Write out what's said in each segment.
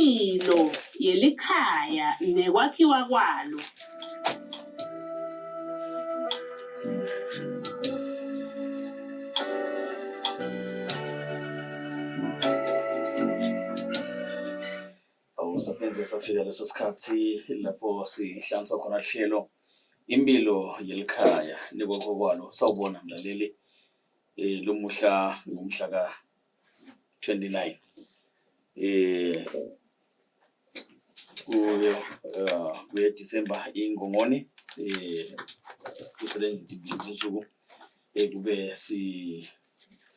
Imphilo yelikhaya nekwakhiwa kwalo. Awusaphindze safika leso sikhathi lapho sihlanganiswa khona hlelo impilo yelikhaya nekwakho kwalo. Sawubona mlaleli eh lomuhla ngumhla ka 29 eh kuye eh, kuye December ingongoni eh kusele nje eh kube si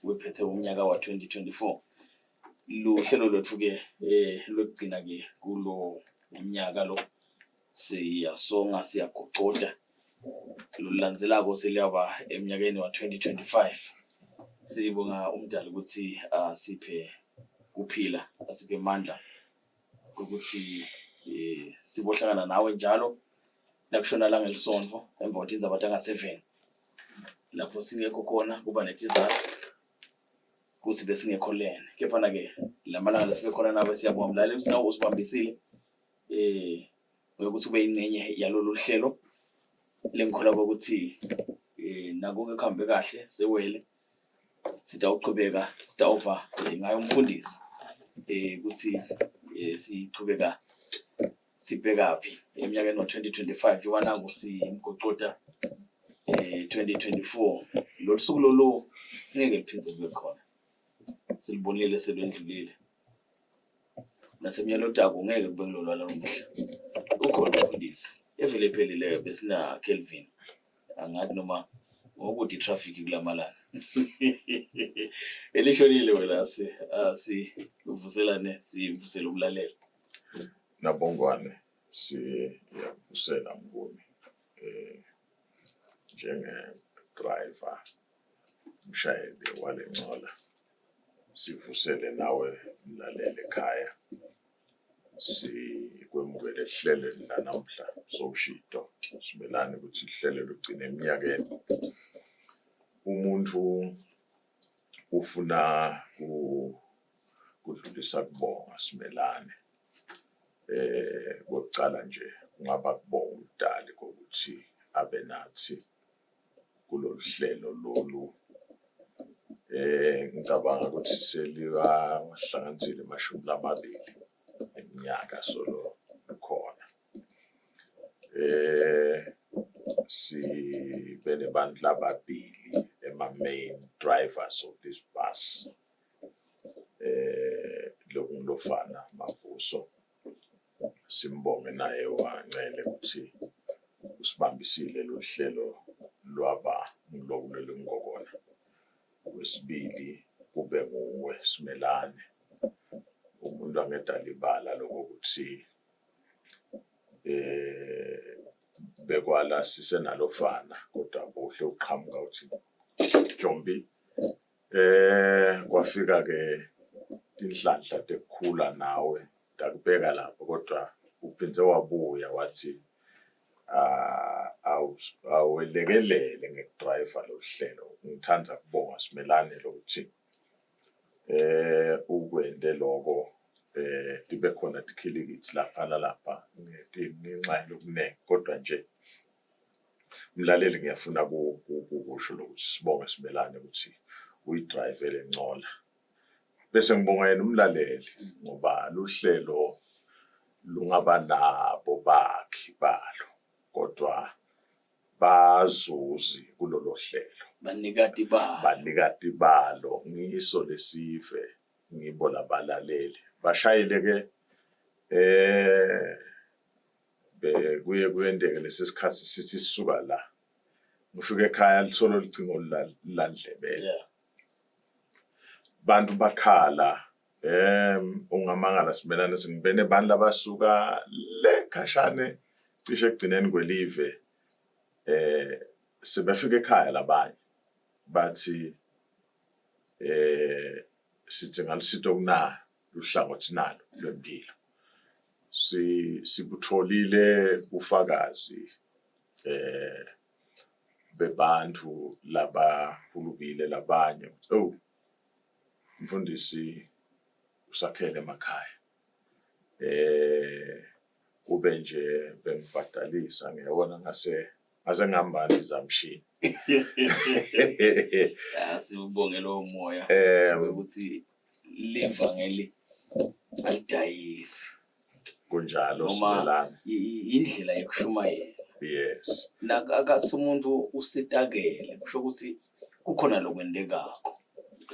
wephethe umnyaka wa 2024 Luhlelo lwethu-ke eh lwekugcina-ke kulo mnyaka lo siyasonga siyagocoda lulandzelako seliyaba eminyakeni wa-2025 sibonga umdali ukuthi asiphe kuphila asiphe amandla ukuthi eh, sibohlangana nawe njalo nakushona langa elisonto emva kokuthi indzaba tanga-7 lapho singekho khona kuba netizathu kuthi besingekho lena kepha-na-ke lamalanga lesibe khona nawe siyabonga mlaleli ukuthi nawe usibambisile eh ngokuthi ube ingcenye yalolu hlelo lengikholwa ukuthi eh nakonke kuhambe kahle sewele sitawuqhubeka sitawuva eh, ngayo umfundisi eh ukuthi eh, siqhubeka sibhekaphi eminyakeni wa-2025 njengoba nangu simgoqoda eh 2024 lolu suku lolu ngeke liphinde kube khona silibonile selwendlulile naseminyakeni odako ngeke kube ngilolwa lomuhla ukhona umfundisi evele ephelile besina Kelvin angathi noma ngokude i-traffic kulamalanga elishonile wena si asivuselane sivusele umlaleli Nabongwane siyakuvusela Mnguni eh njenge driver umshayeli wale ncola sivusele nawe mlaleli ekhaya sikwemukele ehlelweni lanamhla sowushito simelane ukuthi ihlelo lugcine eminyakeni umuntu ufuna kudlulisa kubonga simelane eh kokucala nje kungaba kubonga umdali kokuthi abe nathi kulolu hlelo lolu eh ngicabanga ukuthi seliwahlanganisile amashumi lamabili eminyaka solo khona eh sibe nebantu lababili ema-main drivers of this bus eh lokungilofana Mavuso simbonge naye wancele ukuthi usibambisile lo hlelo lwaba ngiloku lelingokona wesibili kube nguwe Simelane umuntu angedalibala lokuthi eh bekwala sisenalofana kodwa kuhle uqhamuka uthi Jombi eh kwafika ke inhlanhla tekukhula nawe ndakubeka lapho kodwa uphinde wabuya wathi awelekelele ngekudrayiva lolu hlelo ngithanda kubonga Simelane lokuthi eh ukwente lokho eh tibe khona tikhilikithi lapha nalapha ngenxa lokuningi kodwa nje mlaleli ngiyafuna kusho lokuthi sibonge Simelane ukuthi uyidrayive lencola bese ngibonga yena umlaleli ngoba luhlelo lungaba nabo bakhi balo kodwa bazuzi kulolo hlelo banikati balo banikati balo ngiso lesive ngibo labalaleli bashayile ke eh bekuye kuyenteke lesi sikhathi sithi sisuka la ngifike ekhaya lisolo licingo landlebele yeah. Bantu bakhala ungamangala simelane singibene abantu labasuka le khashane cishe ekugcineni kwelive eh sebefika ekhaya labanye bathi eh sithi ngalusito kuna luhlangothi nalo lwempilo si sikutholile ufakazi eh bebantu labahulukile labanye ukuthi oh mfundisi usakhele emakhaya. Eh kube nje bengibhadalisa ngiyabona ngase ngase ngihamba ndizamshini. Asibonge lowo moya ukuthi livangeli alidayisi. Kunjalo Noma Simelane. indlela yokushumayela. Yes. Nakathi umuntu usitakele kusho ukuthi kukhona lokwentekako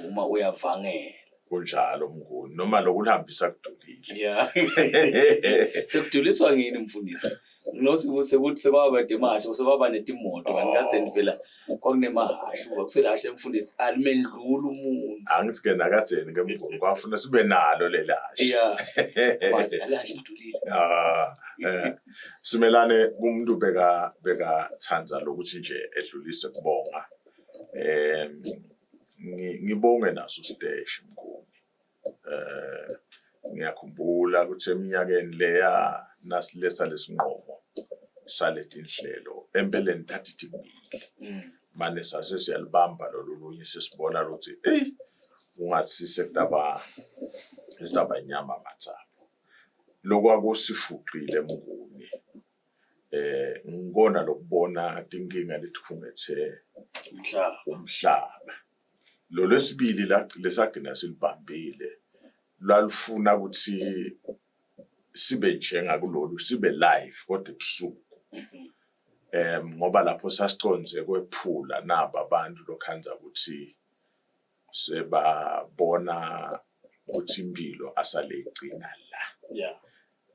uma uyavangela. Kunjalo Mnguni noma lokulihambisa kudulile. Yeah. Sekuduliswa ngini mfundisi? Nosi sekuthi sekwaba demathe sekwaba netimoto kanti kadzeni phela kwakunemahhashi kwakuselahashe mfundisi alimendlula umuntu. Angithi ke nakadzeni ke Mnguni kwafuna sibe nalo leli hashi. Yeah. Wazi alahashe lidulile. Ah, Simelane kumuntu beka bekathanda lokuthi nje edlulise kubonga. Ngibonge naso siteshi Mnguni. Ngiyakhumbula ukuthi eminyakeni leya nasiletha lesinqumo saletinhlelo empeleni thathi timbili. Mane sase siyalibamba lolu lunye sesibona ukuthi eyi ungathi sekutaba isitaba inyama mathambo. Lokwakusifuqile Mnguni ngikona lokubona tinkinga letikhungethe Umhlaba. umhlaba. Lo lwesibili lesagcina silibambile lwalufuna ukuthi sibe njengakulolu sibe live kodwa ebusuku. Ngoba lapho sasiconze kwephula naba abantu lokhanza ukuthi sebabona ukuthi impilo asaleyigcina la.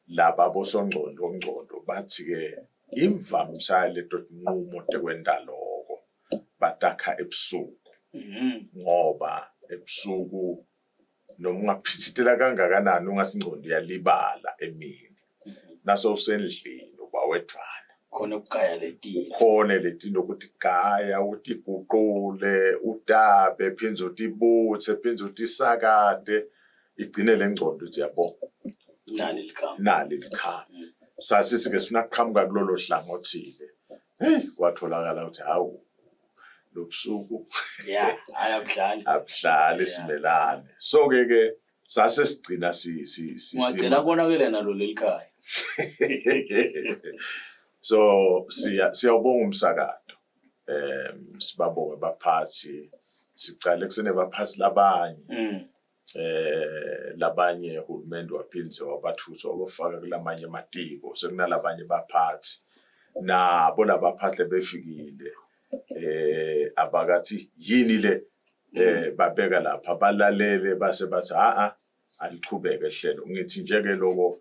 Laba bosongcondo ngcondo bathi ke imvamisa leto tinqumo tekwenta loko batakha ebusuku. Ngoba ebusuku noma ungaphithitela kangakanani ungathi ingqondo iyalibala emini. Nase usendlini uba wedvwana. Khona ukugaya letinto. Ukhone letinto ukuthi gaya, utiguqule, utape, phindze utibuthe, phindze utisakate, igcine le ngqondo ithi yabo. Nali likhambi. Nali likhambi. Sasisi ke sifuna kuqhamuka kulolo hlangothi-ke. Hey, kwatholakala ukuthi hawu lobusuku Yeah, hayi abudlali. abudlali simelane. So ke ke sase sigcina si si si Ungagcina konakele nalo leli khaya. So siyawubonga umsakato. Sibabonge baphathi, sicale kusenebaphathi labanye. Labanye uhulumende waphindze wabathutha wabafaka kulamanye amatiko, sekunalabanye baphathi. Nabo labaphathi befikile abakathi yini le babeka lapha balalele base bathi a alichubeke ehlelo. Ngithi nje ke lokho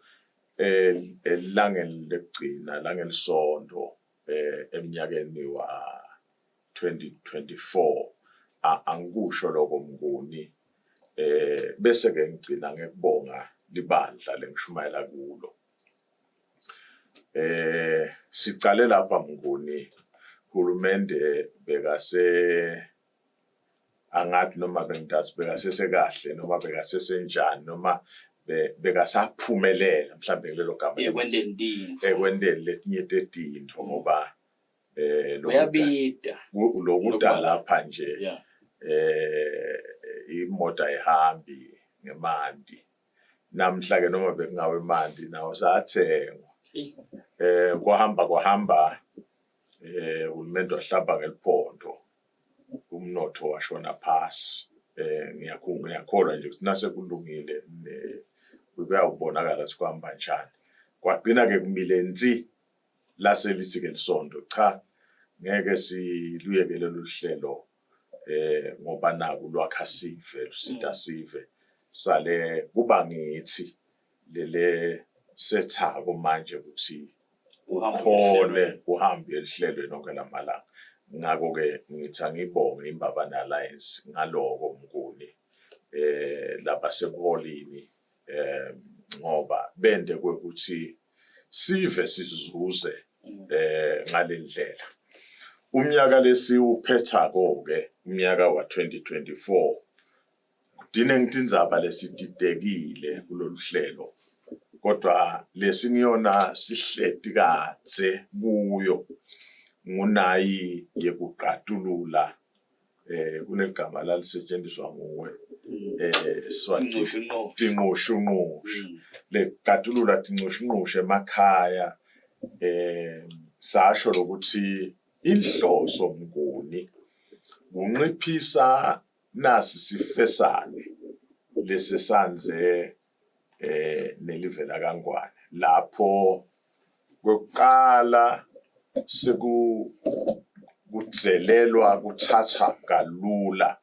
elangeni lekugcina langelisonto eminyakeni wa 2024 angikusho lokho Mnguni. Bese ke ngigcina ngekubonga libandla lengishumayela kulo. Sicale lapha Mnguni, hulumende bekase angathi noma bengidathi bekasesekahle noma bekasesenjani noma bekasaphumelela mhlambe kulelo gama ekwenteni tintfo, ekwenteni letinye tetintfo ngoba uyabida lokuda lapha nje imoto ayihambi ngemanti. Namhla ke noma bekungawe emanti nawo sathengwa. Kwahamba kwahamba uhulumende wahlaba ngeliphondo, umnotho washona phasi. Ngiyakholwa nje ukuthi nase kulungile kuyawubonakala ukuthi kuhamba njani. Kwagcina ke kumile nsi lase lithi ke lisonto cha ngeke siluyekele lolu hlelo ngoba naku lwakha sive lusita sive sale kuba ngithi lele sethako manje ukuthi ukhone uhambe elihlelweni nonke lamalanga. Ngakho ke ngithi angibonge iMbabane Alliance ngaloko Mnguni labasebuholini ngoba bende kwekuthi sive sizuze ngalendlela. Umnyaka lesiwuphethako ke umnyaka wa 2024 kudine ngithi indzaba lesididekile kulolu hlelo, kodwa lesingiyona sihleti kadze kuyo ngunayi yekuqatulula kuneligama lalisetshenziswa nguwe. Eswatini Tinqushu tinqushunqushu legatulula tinqushunqushu emakhaya. Sasho lokuthi inhloso Mnguni kunciphisa nasi sifesane lesesandze nelive lakaNgwane lapho kwekuqala sekudzelelwa kuthatha kalula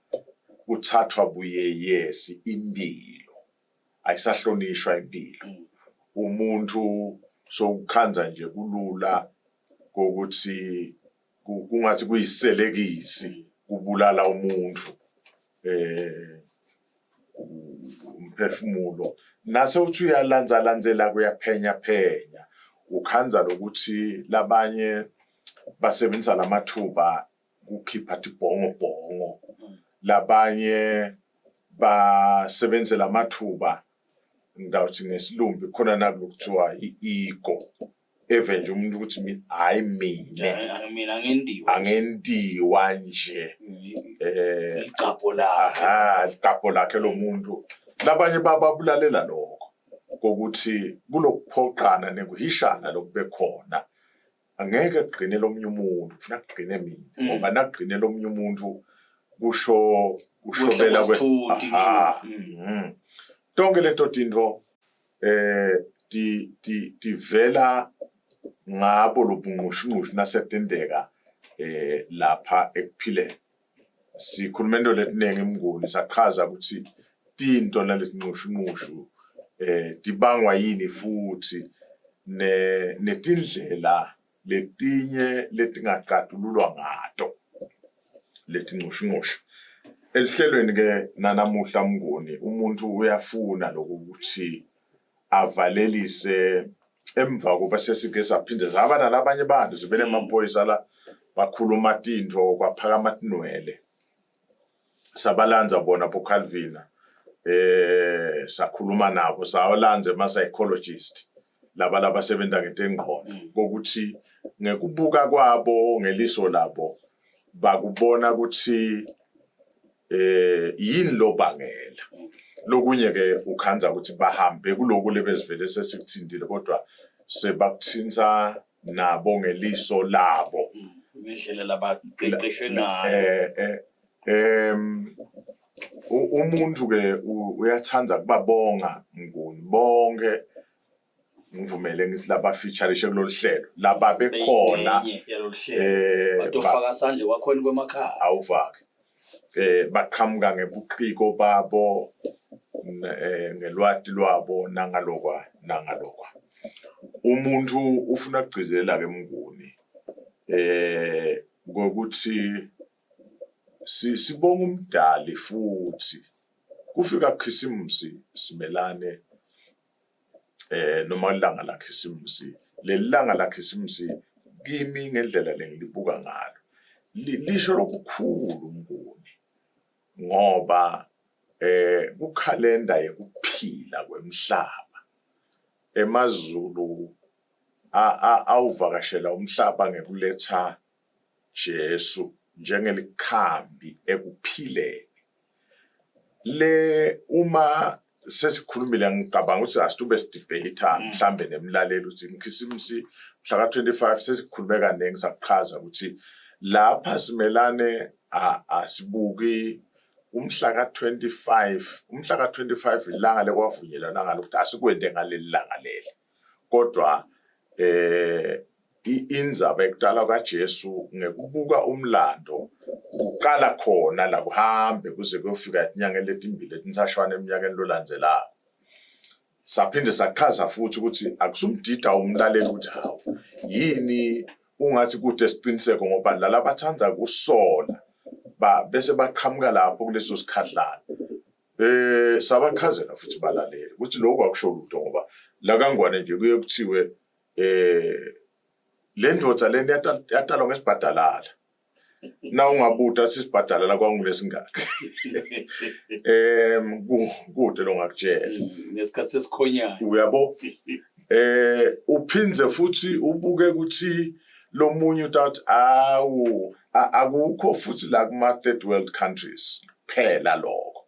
kuthathwa buyeyesi impilo ayisahlonishwa impilo. Umuntu sowukhandza nje kulula kokuthi kungathi kuyiselekisi kubulala umuntu umphefumulo. Nase uthi uyalandza landzela kuyaphenya phenya ukhandza lokuthi labanye basebenzisa lamathuba kukhipha tibhongobhongo, labanye basebenzise lamathuba ngitawuthi ngesilumbi khona nakulokuthiwa i-ego eve nje umuntu ukuthi hayi mina mina angentiwa angentiwa nje igqapho lakhe. Aha, igqapho lakhe lo muntu. Labanye bababulalela lokho kokuthi kulokuphoqana nekuhishana lokube khona angeke kugcine lomunye umuntu, kufuna kugcine mina ngoba nakugcine lomunye umuntu kusho kushobela kwe aha. Tonke leto tinto tivela ngabo lobunqushinqushu nasetendeka lapha ekuphileni. Sikhuluma into letiningi Mnguni, sachaza ukuthi tinto naletinqushinqushu tibangwa yini futhi netindlela letinye letingacatululwa ngato letinqushinqushu. Elihlelweni ke nanamuhla Mnguni, umuntu uyafuna lokuthi avalelise emva kuba sesike saphinde saba nalabanye bantu sibele emaphoyisa la bakhuluma tintfo kwaphakama tinwele sabalanza bona bo Calvina sakhuluma nabo sawalanza ema psychologist laba labasebenza ngetengqondo kokuthi ngekubuka kwabo ngeliso labo bakubona ukuthi yini lobangela. Lokunye ke ukhandza ukuthi bahambe kuloku lebezivele sesikuthintile kodwa sebakuthinta nabo ngeliso labo indlela labaqeqeshwe ngayo. Umuntu ke uyathanda kubabonga Mnguni bonke ngivumele ngithi laba featureishe kulolu hlelo laba bekhona batofaka sandla kwakhona kwemakhaya awuvake baqhamuka ngebuqiko babo ngelwati lwabo nangalokwa nangalokwa. Umuntu ufuna kugcizelela ke Mnguni ngokuthi sibonga umdali futhi kufika Khisimusi simelane noma ilanga la Khisimusi. Leli langa la Khisimusi kimi ngendlela lengilibuka ngalo lisho lokukhulu Mnguni ngoba kukhalenda yekuphila kwemhlaba emazulu awuvakashela umhlaba ngekuletha Jesu njengelikhambi ekuphileni. Le uma sesikhulumile ngicabanga ukuthi asitube sidebate mhlambe nemlaleli ukuthi ngikhisimusi mhla ka-25 sesikhulume kaningi sakuchaza ukuthi lapha simelane asibuki umhla ka-25. Umhla ka-25 ilanga lekwavunyelwana ngalo ukuthi asikwente ngaleli langa leli, kodwa indzaba yekutalwa kaJesu ngekubuka umlando kuqala khona la kuhambe kuze kuyofika inyanga letimbili letintsashwana eminyakeni lolandzelako. Saphinde sachaza futhi ukuthi akusumdida umlaleli ukuthi hawu yini ungathi kude siqiniseko ngoba laba bathanda kusola bese baqhamuka lapho kuleso sikhadlana. Sabachazela futhi balaleli ukuthi lokhu akusho lutho ngoba la kaNgwane nje kuye kuthiwe le ndoda lena yatalwa ngesibhadalala. Na ungabuta sisibhadalala kwangulesingaki. Kude longakutshela. Ngesikhathi sesikhonyana. Uyabo? Uphindze futhi ubuke ukuthi lomunye utathi awu akukho futhi la kuma third world countries kuphela lokho.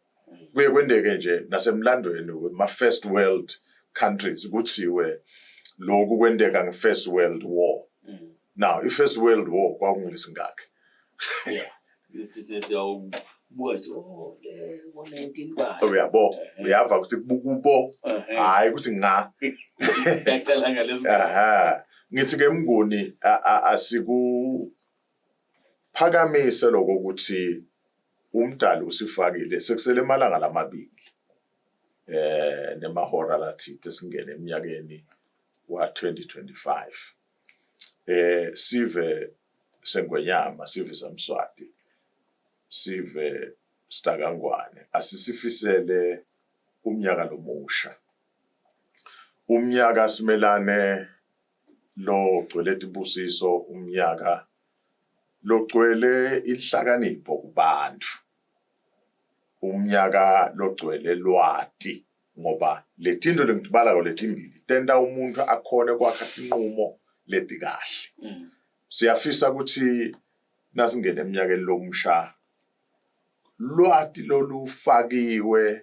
Kuye kwenteke nje nasemlandweni wema first world countries kuthiwe lokhu kwenteka nge-first world war. Now i-first world war kwakungelesingakhi? Yeah. Siyawubuka nje, oh, le ngo-19 bani. Uyabo, uyava ukuthi kubo, hhayi ukuthi nga. Ngiyacela ngalesi. Aha. Ngithi ke Mnguni asikuphakamise lokho ukuthi umdali usifakile sekusele emalanga lamabili nemahora lathithe singene eminyakeni wa 2025. Sive sengwenyama, sive samswati, sive sitakangwane, asisifisele umnyaka lomusha. Umnyaka simelane logcwele tibusiso, umnyaka logcwele inhlakanipho kubantu, umnyaka logcwele lwati, ngoba letinto lengitibalako letimbili tenta umuntu akhone kwakha tinqumo letikahle. Siyafisa ukuthi nasingena eminyakeni lomusha lwati lolufakiwe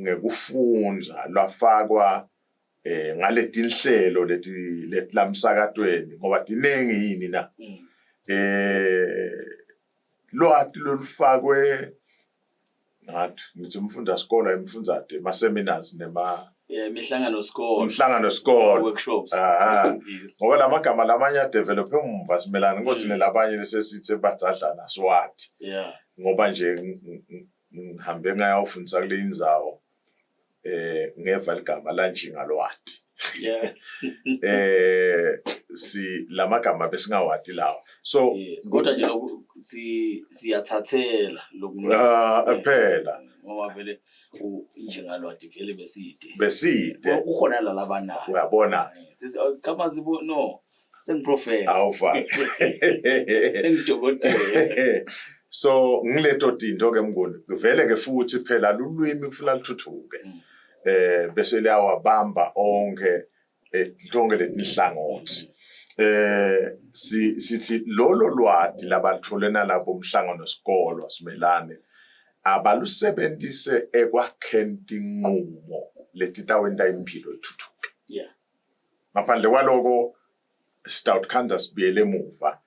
ngekufundza lwafakwa ngaletinhlelo leti letilamsakatweni ngoba tinengi yini na. Lwati lolufakwe ngathi ngithi umfunda sikolo imfundzate ma seminars nema Yeah, imihlangano sikolo. Umhlangano sikolo. Workshops. Aha. Ngoba lamagama lamanye adevelop emuva simelana ngothi nelabanye lesesithe badzadlana siwathi. Yeah. Ngoba nje ngihambe ngayawufundisa kule indzawo ngeva ligama la njingalwati. Yeah. Si lamagama besingawati lawo. So yes. Kodwa nje lokhu si siyathathela lokhu. Phela. Ngoba vele njingalwati vele beside. Beside. Kukhona la labanayo. Uyabona. Sisi kama zibo no. Sengiprofessor. Awufa. Sengidokotela. So ngileto tinto ke Mnguni vele ke futhi phela lulwimi kufuna lithuthuke. Bese liyawabamba onke tonke letinhlangothi. Sithi lolo lwati labalithole nalapho umhlangano sikolo simelane abalusebenzise ekwakheni tinqumo letitawenta impilo ithuthuke. Yeah. Ngaphandle kwaloko Stout Kansas sibuyele emuva.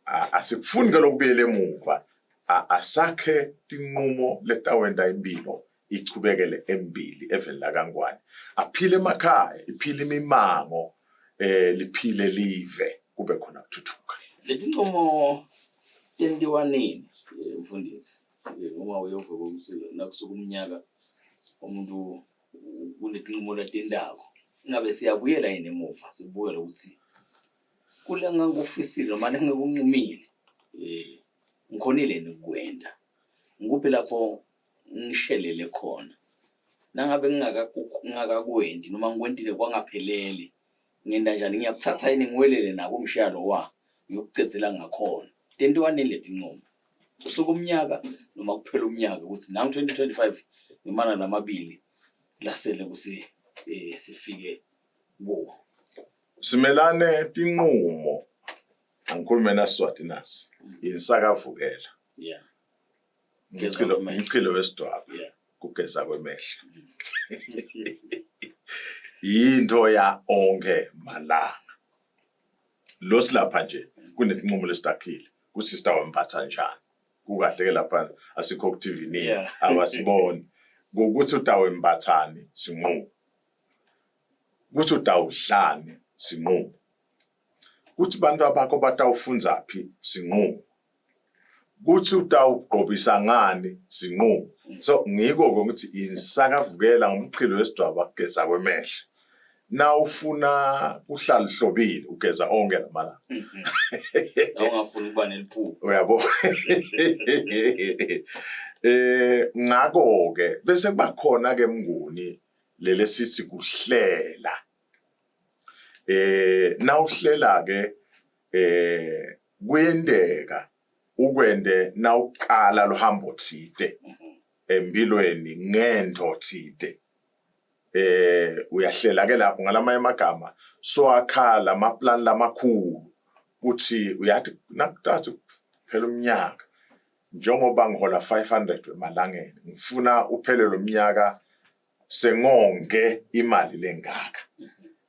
Asikufuni ke lokubuyela emuva. Asakhe tinqumo letawenta impilo ichubekele embili eveni lakaNgwane. Aphile emakhaya, iphile imimango, liphile live kube khona kuthuthuka. Letinqumo tentiwa nini mfundisi? Uma uyova ukuthi nakusuka umnyaka umuntu kunetinqumo latentako. Ingabe siyabuyela yini emuva sibukele ukuthi kule ngangikufisile noma lengikunqumile ngikhonile yini ukukwenta? Ngikuphi lapho ngishelele khona? Nangabe ngingakakwenti noma ngikwentile kwangapheleli, ngenta njani? Ngiyakuthatha yini ngiwelele nako umshiyalo wa ngiyokucedzela ngakhona? Tentiwa nini letinqumo? Kusuka umnyaka noma kuphela umnyaka ukuthi nangu 2025 ngimana lamabili lasele kusi sifike kuwo. Simelane tinqumo angikhulume naSwati nasi insakavukela. Yeah. Umchilo wesidwaba. Yeah. Kugeza kwemehlo. Yinto ya onke malanga. Lo silapha nje kunetinqumo lesitakhile kuthi sitawemphatha njani. Kukahle ke lapha asikho ku TV nini abasiboni. Ukuthi utawembathani sinqumo. Ukuthi utawudlani sinqumo. Kuthi bantu abakho batawufunza phi sinqumo. Kuthi utawugqobisa ngani sinqumo. So ngiko ke ukuthi insakavukela ngomchilo wesidwaba kugeza kwemehlo. Na ufuna kuhlala uhlobile ugeza onke lamalanga. Awungafuni ukuba neliphupho. Uyabo. Ngakho ke bese kuba khona ke Mnguni lelesithi kuhlela. Nawuhlela ke kuyenteka ukwende nawuqala luhambo thide empilweni ngento thide. Uyahlela ke lapho ngalamanye amagama so akha lama plan lamakhulu kuthi uyathi nakutathi phela umnyaka. Njengoba ngihola 500 emalangeni, ngifuna uphele lo mnyaka sengonge imali lengaka.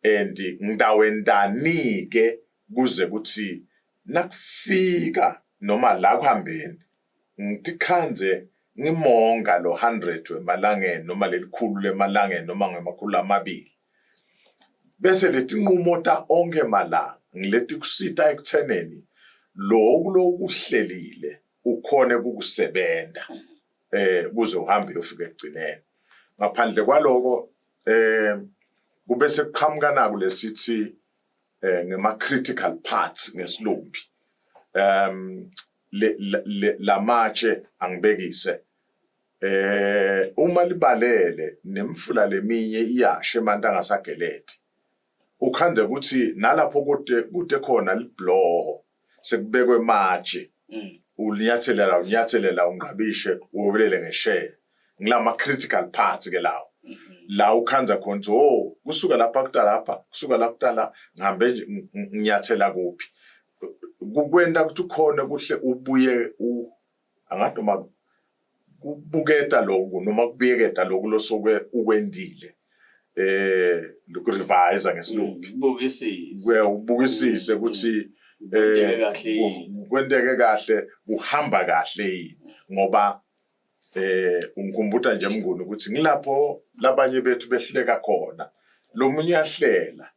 And ngitawentani ke kuze kuthi nakufika noma la kuhambeni ngitikhandze ngimonga lo 100 wemalangeni noma lelikhulu lemalangeni noma ngemakhulu lamabili. Bese letinqumo ta onkhe malanga ngileti kusita ekutheneni loku lokuhlelile ukhone kukusebenta eh kuze uhambe uyofika ekugcineni. Ngaphandle kwaloko eh kube sekuqhamuka naku lesithi eh ngema critical parts ngesilumbi. Um le lamatshe angibekise eh uma libalele nemfula leminye iyasha emanti angasageleti ukhande ukuthi nalapho kude kude khona libloho sekubekwe ematshe ulinyathelela unyathelela ungqabishe uwelele ngesheya ngilama critical parts ke lawo la ukhanza khona ukuthi oh kusuka lapha kuta lapha kusuka la kuta la ngihambe nje nginyathela kuphi kukwenta ukuthi ukhone kuhle ubuye angathi noma kubuketa lokhu noma kubuyeketa lokhu losuke ukwendile eh lokurevise ngesilungu ubukisise ubukisise ukuthi eh kwenteke kahle kuhamba kahle yini ngoba eh ungikhumbuta nje mnguni ukuthi ngilapho labanye bethu behleka khona lo munye uyahlela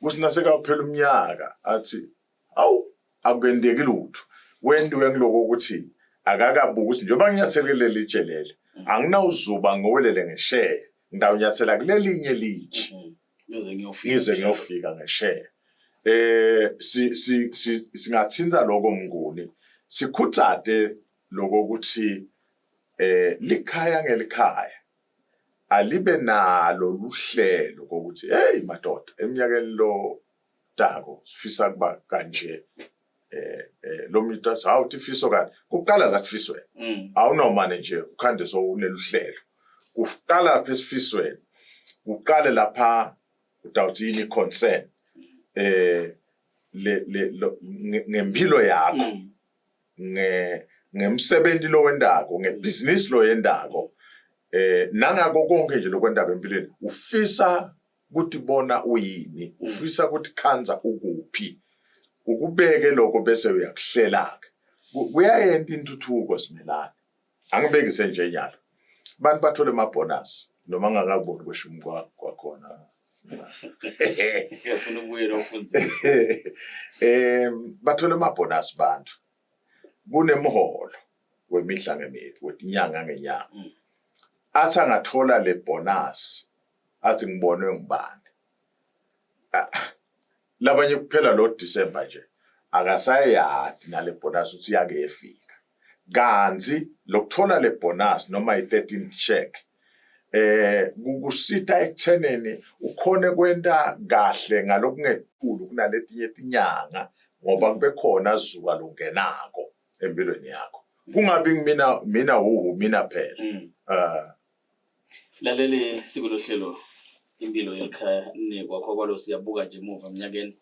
kuthi nasekaphela umnyaka athi awu akwendeki lutho wentiwe ngiloko ukuthi akakabuki ukuthi njengoba nginyathele kuleli litshe leli anginawuzuba ngiwelele ngesheya ngitawunyathela kulelinye litshe ngize ngiyofika ngize ngiyofika ngesheya eh si si singathinta lokho mnguni sikhuthate lokho ukuthi eh likhaya ngelikhaya alibe nalo luhlelo kokuthi hey madoda eminyakeni lo tako sifisa kuba kanje eh eh lo muntu athi hawu tifiso kanti kuqala la sifisweni awunomane nje ukhande sowuneluhlelo kuqala lapha esifisweni uqale lapha utawuthi yini concern eh le le ngempilo yakho nge ngemsebenzi lowendako ngebhizinisi loyendako eh nangako konke nje lokwendako empilweni ufisa kutibona uyini ufisa ukuthi khanza ukuphi ukubeke lokho bese uyakuhlela-ke kuyayenta intuthuko simelane angibekise nje nyalo abantu bathole amabhonasi noma ngingakaboni kweshumi kwakhona ngiyafuna ukubuyela ufundise bathole amabhonasi bantu kunemholo wemihla ngemihla wetinyanga ngenyanga athi angathola le bonus athi ngibonwe ngubani ah, labanye kuphela lo December nje akasayadi nale bonus ukuthi yake yefika kanti lokuthola le bonus noma i-13 check eh kukusita ekutheneni ukhone kwenta kahle ngalokungekhulu kunaletinye tinyanga ngoba kube khona zuka longenako empilweni yakho kungabi mina mina wuhu mina phela eh Laleli siko lohlelo impilo yekhaya nekwakho kwalo siyabuka nje emuva eminyakeni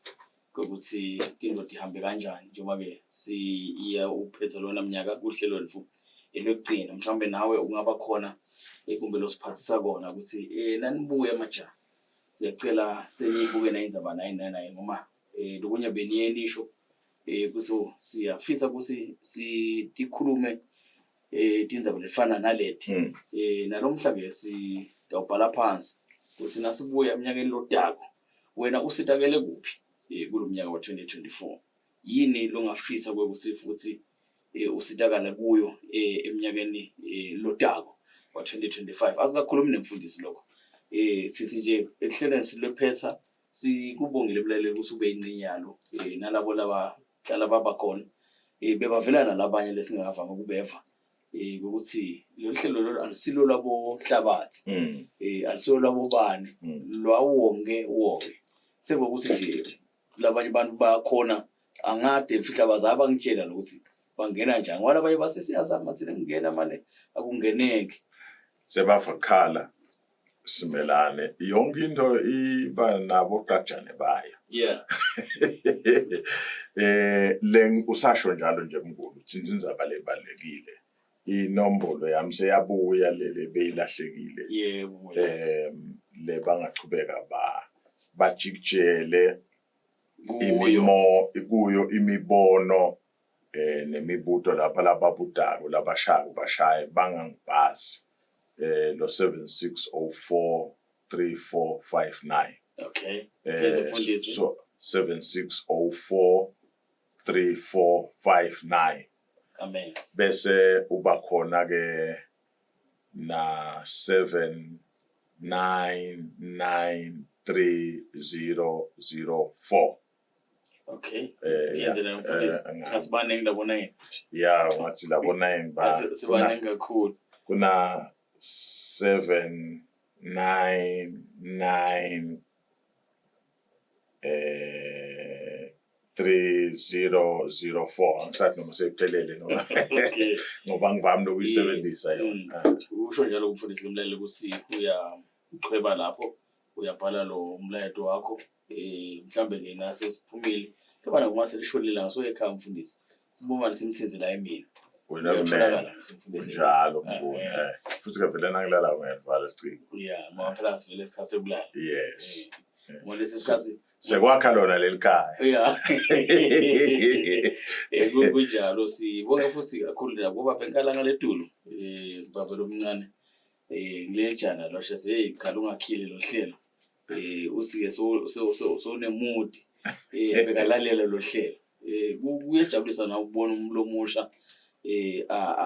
kokuthi tinto tihambe kanjani njengoba-ke siya uphethe lona mnyaka kuhlelo lwethu elwekugcina mhlawumbe nawe ungaba khona kumbe losiphathisa kona ukuthi um nanibuya majaha siyacela seniyibuke nayindzaba nayi nanayi ngoba um lokunye beniye nisho um kuthi siyafisa ukuthi sitikhulume eh tindzaba lefana naleti eh nalomhla ke sitawubhala phansi ukuthi nasibuya eminyakeni lodako wena usitakele kuphi eh kulomnyaka wa 2024 yini longafisa kwekuthi futhi eh, usitakala kuyo eh, eminyakeni eh, lodako wa 2025 asikakhulumi nemfundisi lokho eh sisi nje ehlelweni silwephetha sikubongile mlaleli ukuthi ube ingxenye yalo eh nalabo laba hlala baba khona eh bebavela nalabanye lesingakavami ukubeva eh ukuthi lolu hlelo lolu alusilo lwabo hlabathi eh alusilo lwabo bani lwawonke wonke sekuthi nje labanye abantu bakhona angade mfihla baza bangitshela lokuthi bangena njani ngoba labanye basesiyazama thina kungena mane akungeneki sebafakhala simelane yonke into iba nabo qajane bayo yeah eh le usasho njalo nje mnguni uthinta indzaba lebalekile. Inombolo yami seyabuya lele beyilahlekile. Yebo. Le bangachubeka ba bajikijele Kuyo. Imimo kuyo imibono nemibuto lapha lababudako labashako bashaye bangangibhazi lo 7604 3459. Okay. Pheze mfundisi. So 7604 3459. Amen. Bese uba khona ke na 7993004. Okay. Yenze la mfundisi. Cha, sibaningi labo 9. Ya, ngathi labo 9 ba Sibaningi kakhulu. Kuna 799 3004, angisathi noma sekuphelele noma ngoba ngivami nokuyisebenzisa yona. Usho njalo umfundisi umlaleli ukuthi uyachweba lapho uyabhala lo umlayeto wakho, mhlambe ke nase siphumile kepha nakuma selishonile la so ekhaya mfundisi sibonga simthinze la emini. Wena Uyatholakala kumele simfundisi. Njalo mnguni, futhi ke vele nangilala ngiyavala isicingo. Yeah, ngoba phela sivele isikhathi sekulala. Yes. Ngoba lesi sikhathi sekwakha lona leli khaya. Yeah. Kunjalo, sibonge futhi kakhulu la kuba benkalanga ledulu baba lomncane ngilejana lo shese hey cha ungakhile lo hlelo, uthi ke so so so sonemudi bekalalela lo hlelo. Kuyajabulisa na ukubona umuntu omusha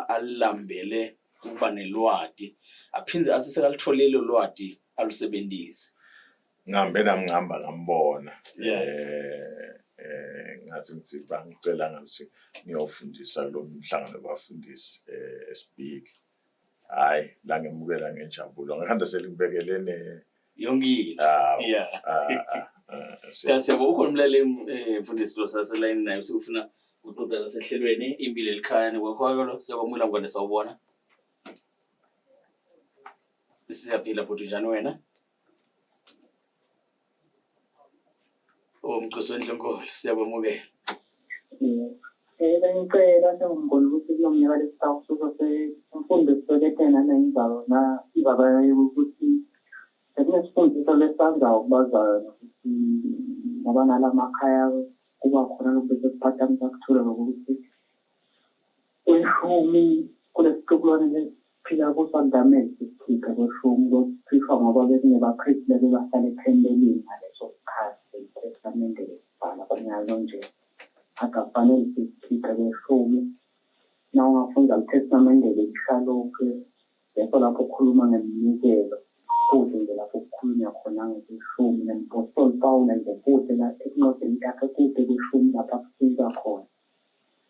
alambele ukuba nelwati, aphindze asesekalitholile lwati alusebenzise. Ngihambe nami ngihamba ngambona. Ngathi ngithi bangicela ngathi ngiyofundisa kulo mhlangano wabafundisi eSpeak. Hayi, la ngemukela ngenjabulo. Ngihamba selingibekele ne yonke into. Siyabonga ukhona umlaleli, mfundisi lo saselayini naye usufuna ukuxoxa nasehlelweni impilo elikhaya nekwakho. Siyakwamukela mngane, sawubona. Siyaphila bhuti, njani wena? Oh, Mgcosi wendlunkulu, siyakwamukela. Bengicela sengumnguni ukuthi kulo mnyaka lesitawusuka semfundisi seketena nenzalo na indaba yokuthi sekunesifundiso lesanzayo kubazalwane ukuthi ngoba nalamakhaya kuba khona lokhu bese kuphathamisa kuthule lokuthi kweshumi kulesitukulwane lesiphila kuso akukamele sisikhiphe kweshumi, kuyokhishwa ngoba bekunebaphristi lebebahlala ethempelini ngaleso sikhathi iTestamente lesibhala kwanyalo nje akufanele sisikhiphe kweshumi. Na ungafunda iTestamente lelisha lokhu leso lapho kukhuluma ngeminikelo futhi nje lapho kukhulunywa khona ngeshumi, nempostoli Pawula nje futhi la encwadini yakhe kude kweshumi lapho akufika khona.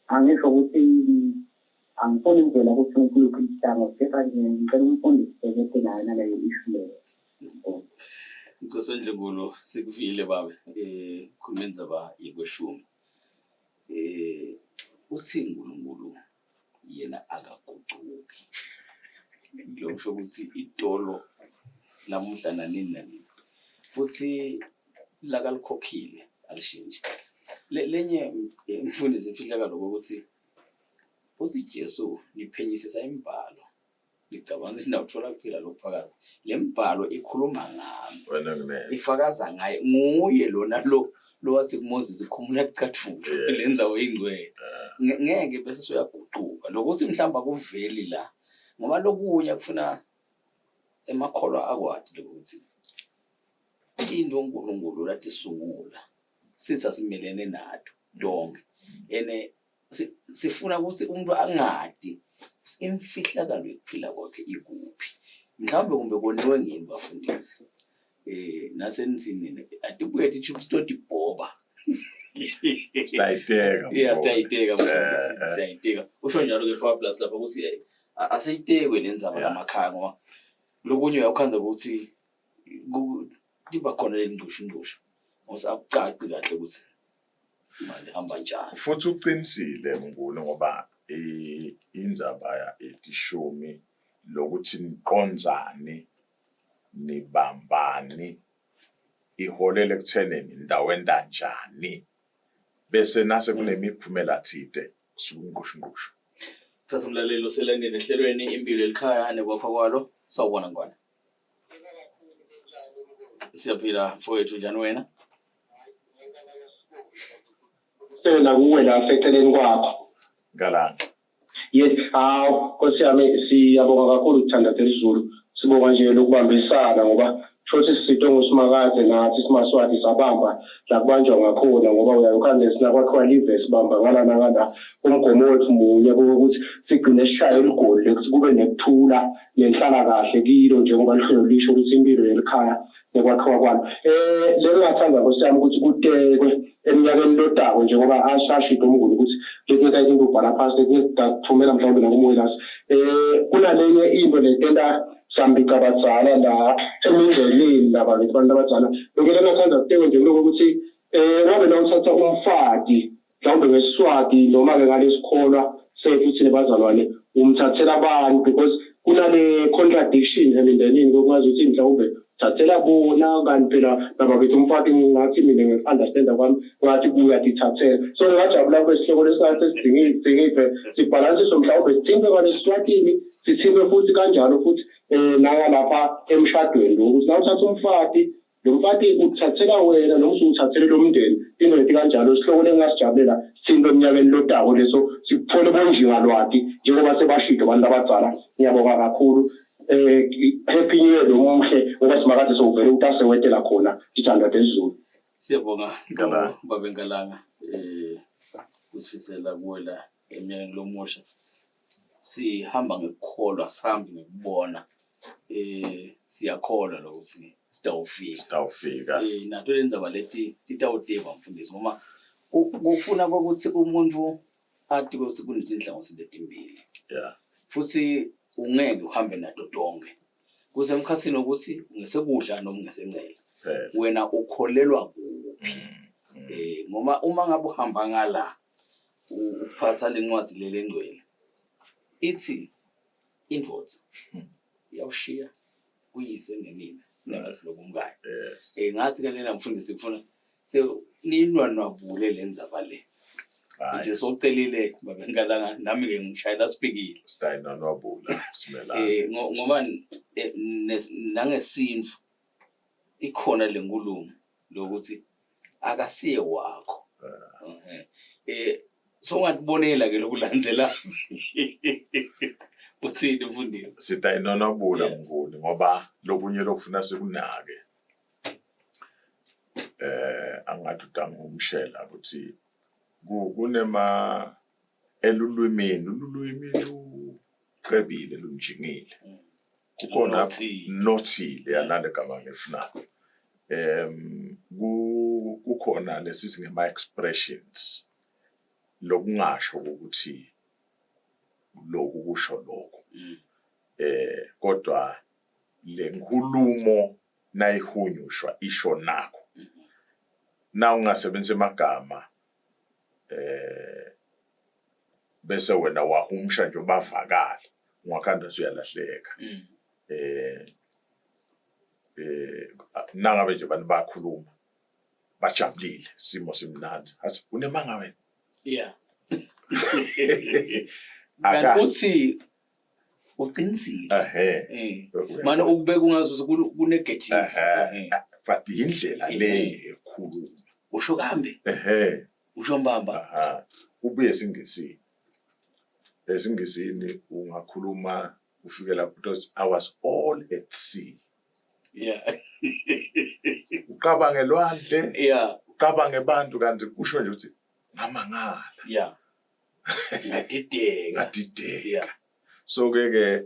Angisho ukuthi angifuni ukuvela ukuthi ngikuluphi ihlangothi, kepha nje ngicela umfundisi sekete nayo naleyo issue leyo. Nkosi wendlunkulu, sikuvile babe, khuluma indzaba yekweshumi. Uthi uNkulunkulu yena akagucuki. Lokho ukuthi itolo namuhla nanini nanini. Futhi lakalikhokhile alishintshi. Lenye mfundisi imfihlakalo ukuthi uthi Jesu niphenyisisa imibhalo. Ngicabanga ukuthi nawuthola kuphila lokuphakathi. Le mbhalo ikhuluma ngami. Wena ngimele. Ifakaza ngaye. Nguye lona lo wathi kuMoses khumula kucathulo le ndzawo ingcwele. Ngeke bese soyaguquka. Lokuthi mhlawumbe akuveli la. Ngoba lokunye kufuna emakholwa akwati lokuthi into uNkulunkulu lathi sungula sithi asimelene nato donke. Ene sifuna ukuthi umuntu angadi imfihlakalo yokuphila kwakhe ikuphi. Mhlawumbe kumbe koniwe ngini bafundisi. Nasenithini atibuye tithi sitotibhoba. Siyayiteka. Yeah, siyayiteka mfundisi, siyayiteka. Usho njalo ke Power Plus lapha ukuthi aseyitekwe le ndzaba lamakhaya ngoba lokunye uyawukhandza ukuthi liba khona le ngqushu ngqushu. Ngoba akucaci kahle ukuthi imali ihamba njani. Futhi uqinisile Mnguni ngoba indzaba etishumi lokuthi niqonzani nibambani iholele ekuthenini ndaweni kanjani bese nase kunemiphumela thide kusuka ingqushu ngqushu. Thatha umlaleli oselayinini ehlelweni impilo elikhaya nekwakha kwalo. Sawubona ngwane. Siyaphila mfowethu njani wena? Sela kuwe la seceleni kwakho. Ngalanga. Yes, hawu Nkosi yami siyabonga kakhulu kuthandaza izulu. Sibonga nje lokubambisana ngoba shothi sisitwe ngusimakade nathi simaswati sabamba la kubanjwa ngakhona ngoba uyayokhande sinakwakhiwa live sibamba ngala nangala umgomo wethu munye ukuthi sigcine sishaye ligoli lekuthi kube nekuthula nenhlalakahle kilo njengoba lihlelo lisho ukuthi impilo yelikhaya nekwakhiwa kwalo. Eh lengingathanda Nkosi yami ukuthi kutekwe eminyakeni lotako njengoba ashashide umnguni ukuthi letinye into ubhala phasi letinye sitathumela mhlawumbe nakumoyilasi. Eh kunalenye into letenta sambica abadzala la emindenini laba abantu abadzala. Lokho engathanda kutekwe nje kuloko ukuthi eh ngabe nawuthatha umfati mhlawumbe ngesiswati noma-ke ngalesikholwa sethu thina bazalwane umthathela abantu because kunale contradiction emindenini kokwazi ukuthi mhlawumbe thathela bona kanti phela nabakithi umfati ngathi mina nge-understanda kwami ngathi kuyatithathela so ngingajabula kube sihloko lesingathi sidingiphe sibhalansiswe mhlawumbe sithinte kwalesiswatini sithinte futhi kanjalo futhi um nangalapha emshadweni lo ukuthi nawuthatha umfati lo mfati uthathela wena noma usuwuthathele lo mndeni into leti kanjalo isihloko lengingasijabulela sithinte eminyakeni lotako leso sikuthole bonjingalwati njengoba sebashilo abantu abadzala ngiyabonga kakhulu eh happy new year lomuhle ngoba simakade sowuvele utasewetela khona tithandwa tezulu Siyabonga Ngalanga. babe Ngalanga eh kusifisela kuwela eminyakeni lomusha. Sihamba ngekukholwa sihambi ngekubona. Eh siyakholwa lokuthi sitawufika. Sitawufika. Eh nato lendzaba leti titawutiva mfundisi ngoba kufuna ukuthi umuntu ati ukuthi kunetinhlangothi letimbili. Yeah. Futhi ungeke uhambe nato tonke. Kusemkhathini ukuthi ungesekudla noma ungesencele. Phela. Wena ukholelwa kuphi? Eh ngoba uma ngabe uhamba ngala uphatha lencwadi lelengcwele ithi indvodza iyawushiya kuyise nenina nengathi lokumkayo. Yes. Eh ngathi ke lena mfundisi kufuna se ninwanwabule lendzaba le. Hayi. Nje socelile babe Nkalanga nami ke ngishayela sipikile. Sitayinwanwabula simelana. Eh ngoba nangesintu ikhona lenkulumo lokuthi akasiye wakho. Eh so ungatibonela ke lokulandzela. Uthini mfundisi? Sitayinwanwabula Yeah. mnguni ngoba lokunye lokufuna sikunake. Eh angathi utangumshela ukuthi kunema elulwimini ululwimi lucebile lunjingile. Kukhona Nothile. nothile yanale gama ngifuna. Kukhona lesi singema expressions lokungasho ukuthi lokhu kusho lokho. Kodwa le nkulumo nayihunyushwa isho nakho. Na ungasebenzisa amagama bese wena wahumsha nje ubavakala ungakhanda usuyalahleka. Nangabe nje abantu bayakhuluma bajabulile simo simnandi athi unemanga wena. Yeah. Kanti uthi uqinisile. Ehhe. Manje ukubeka ungazuthi ku-negative. Ehhe. But indlela le ekhuluma. Usho kambe. Ehhe. Usho mbamba. Aha. Ubuye esiNgisini. EsiNgisini ungakhuluma ufike lapho uthi I was all at sea. Yeah. Uqabange lwandle. Yeah. Uqabange abantu kanti kusho nje ukuthi ngamangala. Yeah. Ngadideka. Ngadideka. Yeah. So ke ke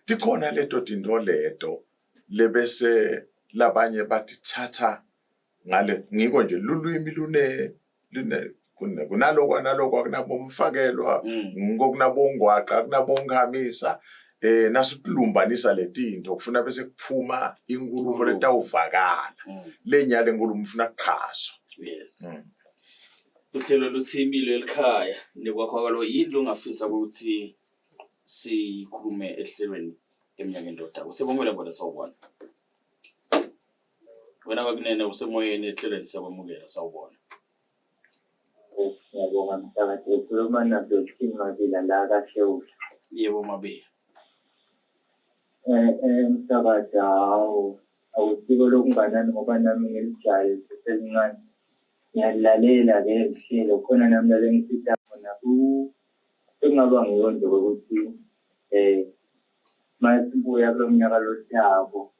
tikhona leto tinto leto lebese labanye batithatha ngale ngiko nje lulwimi lune lune kunalokho nalokho kunabomfakelwa ngokunabongwaqa kunabonghamisa nasukulumbanisa letinto kufuna bese kuphuma inkulumo letawuvakala lenyale inkulumo ufuna kuchazwa. Yes. Uhlelo luthi impilo elikhaya nekwakho yini longafisa ukuthi sikhulume ehlelweni eminyakeni lodako. Usebongela bona sawubona. Wena kwakunene usemoyeni ehlelweni siyakwamukela sawubona. Ngiyabonga msakazi. Ukhuluma naBloshin Mabila la kaShewula. Yebo Mabila. Msakazi, hawu awusiko lokunganani ngoba nami ngilijayi seselincane. Ngiyalilalela-ke lihlelo khona nami la lengisita khona sekungaba ngiyo nje kwekuthi masibuya kulo mnyaka lotako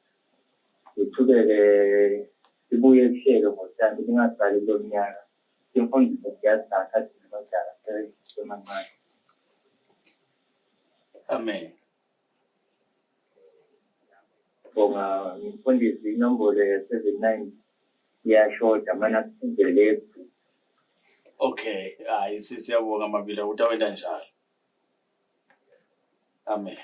sichubeke sibuye kuhlelo ngosandi lingasali kulo mnyaka. Timfundiso siyazakha thina abadala sesemancane. Amen. Bonga mfundisi inombolo ya-79 iyashoda mana kuphindele. Okay, hayi siyabonga Mabila utawenta njalo. Amen.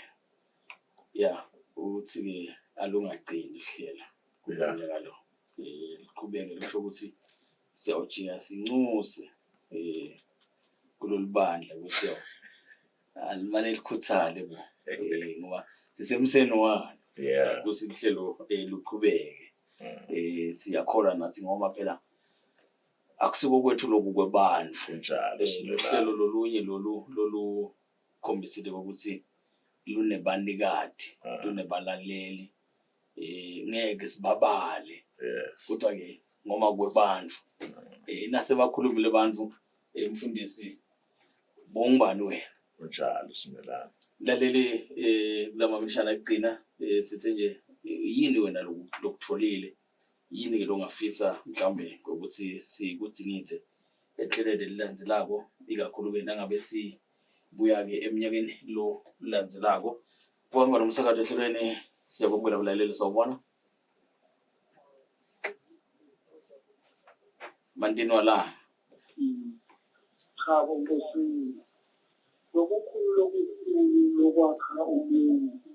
Yeah, uthi ke alungagcini uhlela kulonyaka lo. Liqhubeke lusho ukuthi siyawujika sincuse kulolu bandla ukuthi alimane likhuthale bo. Ngoba sisemseni walo. Ukuthi uhlelo luqhubeke. Siyakholwa nathi ngoba phela akusiko kwethu lokhu kwebantu. Kunjalo. Luhlelo lolunye lolu lolukhombisile ukuthi lunebanikati, lunebalaleli, ngeke sibabale. Kodwa ke ngoma kwebantu. Nasebakhulumile abantu mfundisi bongubani wena? Kunjalo Simelane. Mlaleli kulamamishana ekugcina sithi nje yini wena lokutholile? Yini ke longafisa mhlawumbe ukuthi sikudzingidze ehlelweni elilandzelako ikakhulu-ke nangabe sibuya-ke eminyakeni lo landzelako. Kuhamba nomsakazo ehlelweni siyakwamukela mlaleli, sawubona. Mantini wala. Chabo Nkosi, lokukhulu lokukhulu lokwakha umuntu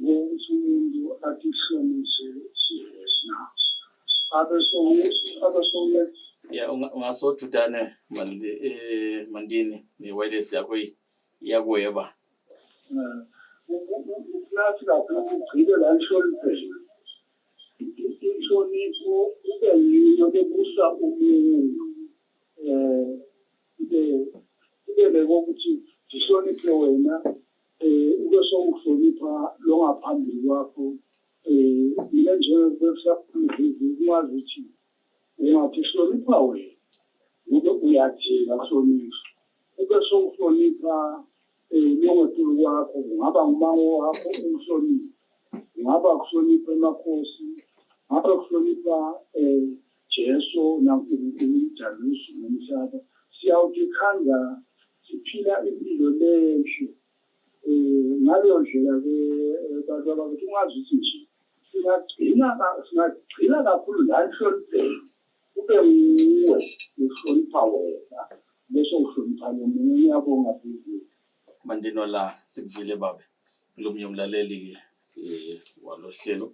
ngokuthi umuntu atihlonise yena abe Ya ungasojudane Mandini ne-wireless yakho iyakweba. Nathi kakhulu ugcile la enhlonipheni. Inhlonipho kube yiyo lebusa umuntu ibe lekokuthi ngihloniphe wena ube sowuhlonipha lo ngaphambili kwakho. Mina njengokusaphambili kungazi ukuthi ungathi hlonipha wena ube uyajika kuhlonipha ube sowuhlonipha longetulu kwakho, kungaba ngumango wakho umhloniphe, kungaba kuhlonipha emakhosi, ngabe kuhlonipha Jesu naNkulunkulu umdali wezulu nomhlaba. Siyawutikhandza siphila impilo lenhle. Ngaleyo ndlela-ke bantu abakithi ungazuthi nje singagcina singagcina kakhulu la enhlonipheni kube nguwe uhlonipha wena bese uhlonipha nomunye. Ngiyabonga Bhizini. Mandini wala sikuvile babe. Lomunye umlaleli ke walohlelo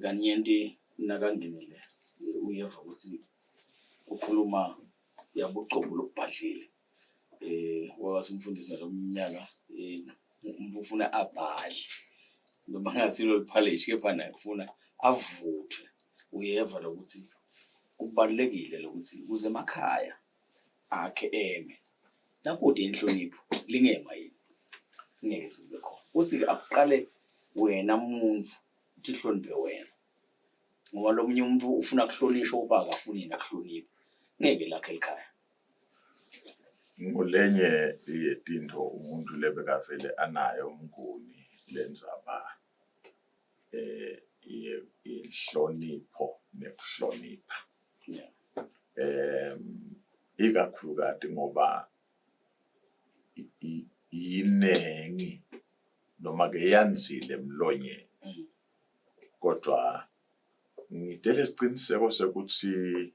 kanyenti nakangenile uyeva ukuthi ukhuluma yabucobo lokubhadlile. Wathi umfundisi nalomnyaka umuntu ufuna abhadle noma ngasilo liphalishi kepha naye kufuna avuthwe. Uyeva lokuthi kubalulekile lokuthi ukuze emakhaya akhe eme nakude inhlonipho lingema yini ngeke zibe khona. Uthi-ke akuqale wena muntu uthi hloniphe wena ngoba lo munye umuntu ufuna kuhlonishwa uba akafuni yena kuhlonipha ngeke lakhe likhaya. Ngulenye yetinto umuntu lebekavele anayo Mnguni lendzaba inhlonipho nekuhlonipha. Ikakhulukati ngoba yinengi noma ke yandzile emlonyeni kodwa ngitele siciniseko sekuthi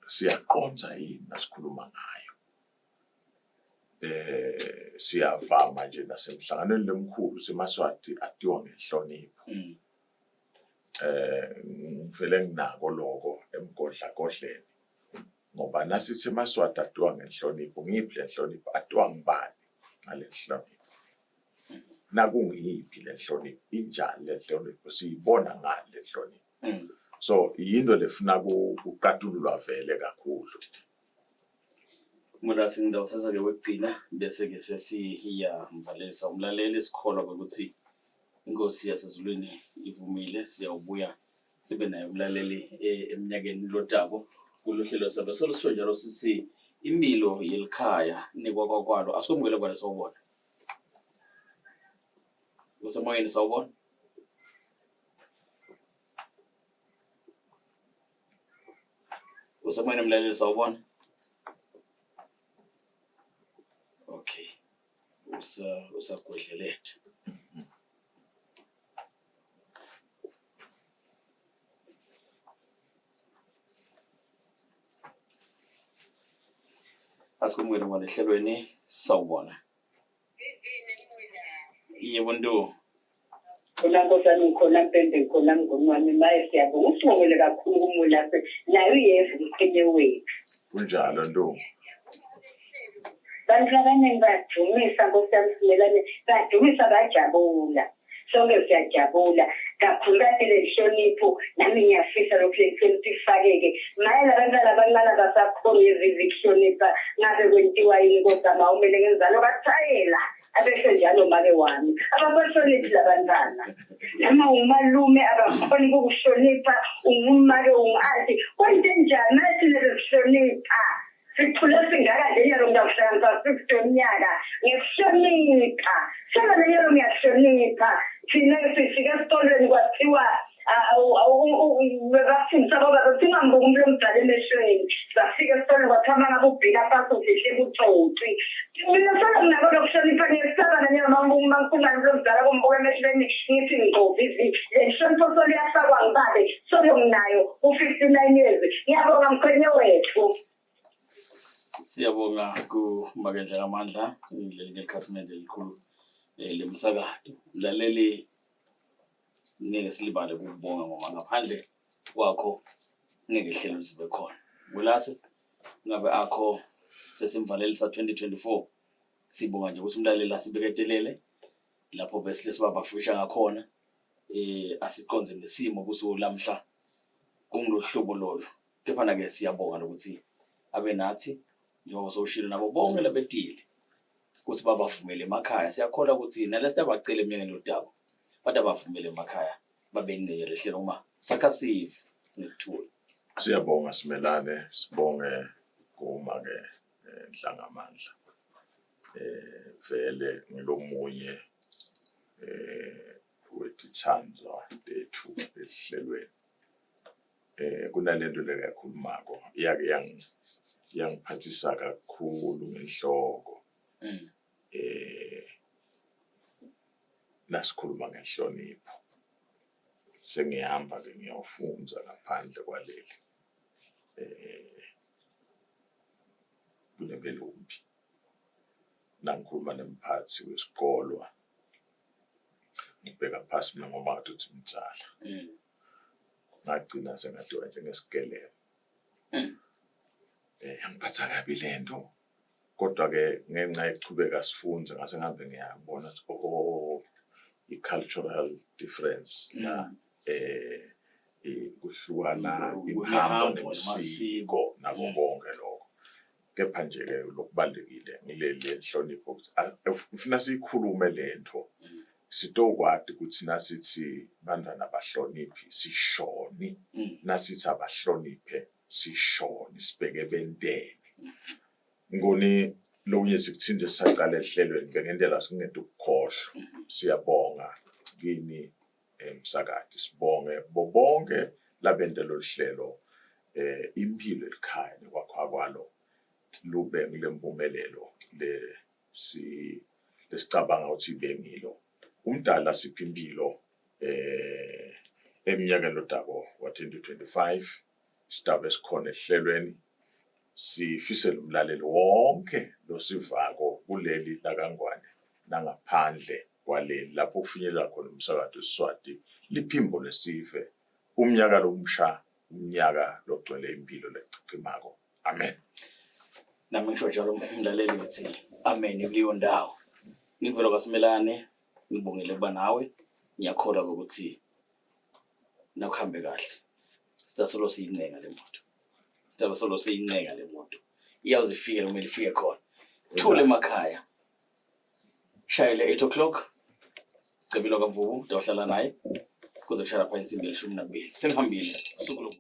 siyaqonda yini nasikhuluma ngayo. Siyavama nje nasemhlanganweni lemkhulu semaSwati atiwa ngenhlonipho. Ngivele nginako lokho emgodlagodleni ngoba nasithi emaSwati atiwa ngenhlonipho, ngiyiphi le nhlonipho, atiwa ngubani ngale nhlonipho? Nakungiyiphi le nhlonipho, injani le nhlonipho, siyibona ngani le nhlonipho? So yinto lefuna kuqatululwa vele kakhulu. Mulasi ngidawusasa-ke wekugcina bese-ke sesiyamvalelisa umlaleli sikholwa kwekuthi inkosi yasezulwini ivumile siyawubuya sibe naye umlaleli eh, eminyakeni lotako kuluhlelo sabe solusho njalo sithi impilo yelikhaya nekwakwakwalo asikwemukele kwale sawubona usemoyeni sawubona Usemoyeni mlaleli sawubona. Okay. Usa usagwedlelethe. Asikumukele ngwane ehlelweni sawubona. Yebo Ntu. Khona nkosana ngikhona mpembe ngikhona mnguni wami maye siyabonga usibongele kakhulu kumulase naye uyeva umkhwenye wethu. Kunjalo Ntu. Bantu abaningi badumisa nkosi yami simelane badumisa bajabula. Sonke siyajabula kakhulukati le nhlonipho nami ngiyafisa lokhu le nhlonipho ifakeke maye labantwana abancane abasakhoni ezizi kuhlonipha ngabe kwentiwa yini kodwa ma umele ngenzalo kathayela abesho njalo make wami ababahloniphi labantwana noma umalume abakhoni kukuhlonipha ungumake ungu-anti kwento enjani maye thina besihlonipha Sikhule singaka nje nyalo ngitawuhlanganisa 60 weminyaka ngekuhlonipha. Solo nenyalo ngiyahlonipha. Thina sifika esikolweni kwathiwa bafundisa baba bathi ungambuki umuntu omdala emehlweni. Safika esikolweni kwathiwa uma ngabe ubheka phansi ufihle butsotsi. Mina solo nginako lokuhlonipha ngiyesaba nanyalo uma ngifunga umuntu omdala kumbuka emehlweni ngithi ngqovi le nhlonipho solo iyafakwa ngibabe solo nginayo ku-59 years. Ngiyabonga mkhwenye wethu. Siyabonga kuMakendla kaMandla leli likhasimende elikhulu eh, lemsakato. Mlaleli ngeke silibale ukubonga ngoba ngaphandle kwakho ngeke ihlelo lizibe khona. Mulase ngabe akho sesimvalelisa 2024 sibonga nje ukuthi umlaleli asibeketelele lapho besihle sibabafisha ngakhona eh asiqonze nesimo kusuku lamhla kungulohlobo lolu kepha ke siyabonga lokuthi abe nathi njengoba sowushilo nabo bonke labetile ukuthi babavumele emakhaya siyakholwa ukuthi nalesi abacela eminyakeni lodaba bathi abavumele emakhaya babe ingxenye lehlelo uma sakha sive ngekuthula Siyabonga Simelane, sibonge kuma ke Nhlangamandla. Vele ngilomunye wetithandwa tethu ehlelweni. Kunalento le yakhulumako iyake yangiphathisa kakhulu ngenhloko. Nasikhuluma ngenhlonipho sengihamba ke ngiyofundza ngaphandle kwaleli kunebelumbi nangikhuluma nemphathi wesikolwa ngibheka phasi mina ngoba ngathi uthi mdzala ngagcina sengathiwa njengesikelelo yangiphatha kabi lento kodwa-ke ngenxa yokuchubeka sifunze ngase ngihambe ngiyabona ukuthi oh i-cultural difference la kuhlukana imihambo nemisiko nako konke lokho kepha nje-ke lokubalulekile ngileli lenhlonipho ukuthi ufuna siyikhulume lento sitokwati ukuthi nasithi bantwana abahloniphi sishoni nasithi abahloniphe sishoni sibheke benteni ngoni lokunye sikuthinte sisaqala ehlelweni bengentela singede ukukhohlwa siyabonga kini emsakade sibonge bo bonke labente lolu hlelo impilo elikhaya nekwakhiwa kwalo lube ngile mpumelelo le si lesicabanga ukuthi ibengilo umdala siphi impilo eminyakeni lodako wa 2025 sitabe sikhona ehlelweni sifisele umlaleli wonke losivako kuleli lakaNgwane nangaphandle kwaleli lapho kufinyelela khona umsakazo weSiswati liphimbo lesive umnyaka lomsha umnyaka logcwele impilo lecicimako amen. Nami ngisho njalo mlaleli ngithi amen kuleyo ndawo. Ngivela kwaSimelane ngibongele kuba nawe ngiyakholwa ukuthi nakuhambe kahle. Sitasolo siyincenga le moto. Sitasolo siyincenga le moto. Iyawuze ifike kumele ifike khona. Thule emakhaya. Shayele 8 o'clock. Cebile kaMvubu, utawuhlala naye kuze kushaya lapha insimbi yelishumi nakubili. Sengihambile. Usuku lobu.